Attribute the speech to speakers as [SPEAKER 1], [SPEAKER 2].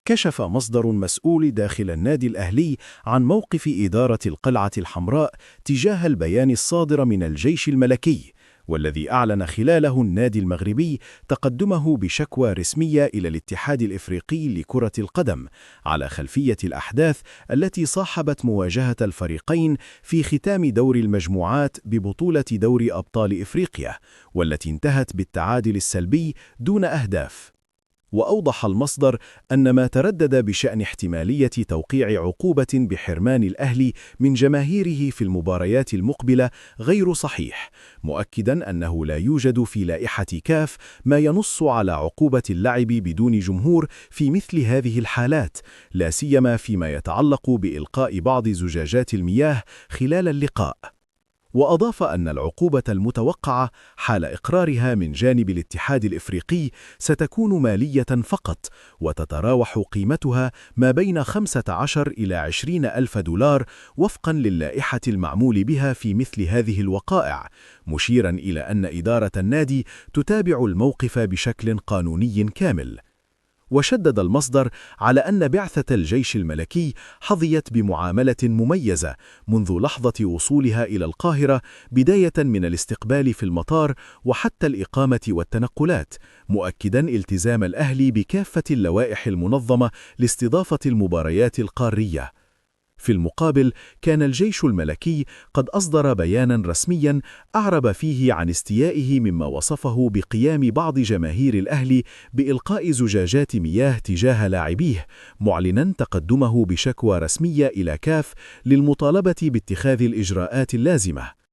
[SPEAKER 1] كشف مصدر مسؤول داخل النادي الأهلي عن موقف إدارة القلعة الحمراء تجاه البيان الصادر من الجيش الملكي، والذي أعلن خلاله النادي المغربي تقدمه بشكوى رسمية إلى الاتحاد الإفريقي لكرة القدم على خلفية الأحداث التي صاحبت مواجهة الفريقين في ختام دور المجموعات ببطولة دوري أبطال إفريقيا، والتي انتهت بالتعادل السلبي دون أهداف. وأوضح المصدر أن ما تردد بشأن احتمالية توقيع عقوبة بحرمان الأهلي من جماهيره في المباريات المقبلة غير صحيح، مؤكداً أنه لا يوجد في لائحة كاف ما ينص على عقوبة اللعب بدون جمهور في مثل هذه الحالات، لا سيما فيما يتعلق بإلقاء بعض زجاجات المياه خلال اللقاء. وأضاف أن العقوبة المتوقعة حال إقرارها من جانب الاتحاد الإفريقي ستكون مالية فقط، وتتراوح قيمتها ما بين 15 إلى 20 ألف دولار وفقاً للائحة المعمول بها في مثل هذه الوقائع، مشيراً إلى أن إدارة النادي تتابع الموقف بشكل قانوني كامل. وشدد المصدر على أن بعثة الجيش الملكي حظيت بمعاملة مميزة منذ لحظة وصولها إلى القاهرة، بداية من الاستقبال في المطار وحتى الإقامة والتنقلات، مؤكداً التزام الأهلي بكافة اللوائح المنظمة لاستضافة المباريات القارية. في المقابل، كان الجيش الملكي قد أصدر بياناً رسمياً أعرب فيه عن استيائه مما وصفه بقيام بعض جماهير الأهلي بإلقاء زجاجات مياه تجاه لاعبيه، معلناً تقدمه بشكوى رسمية إلى كاف للمطالبة باتخاذ الإجراءات اللازمة.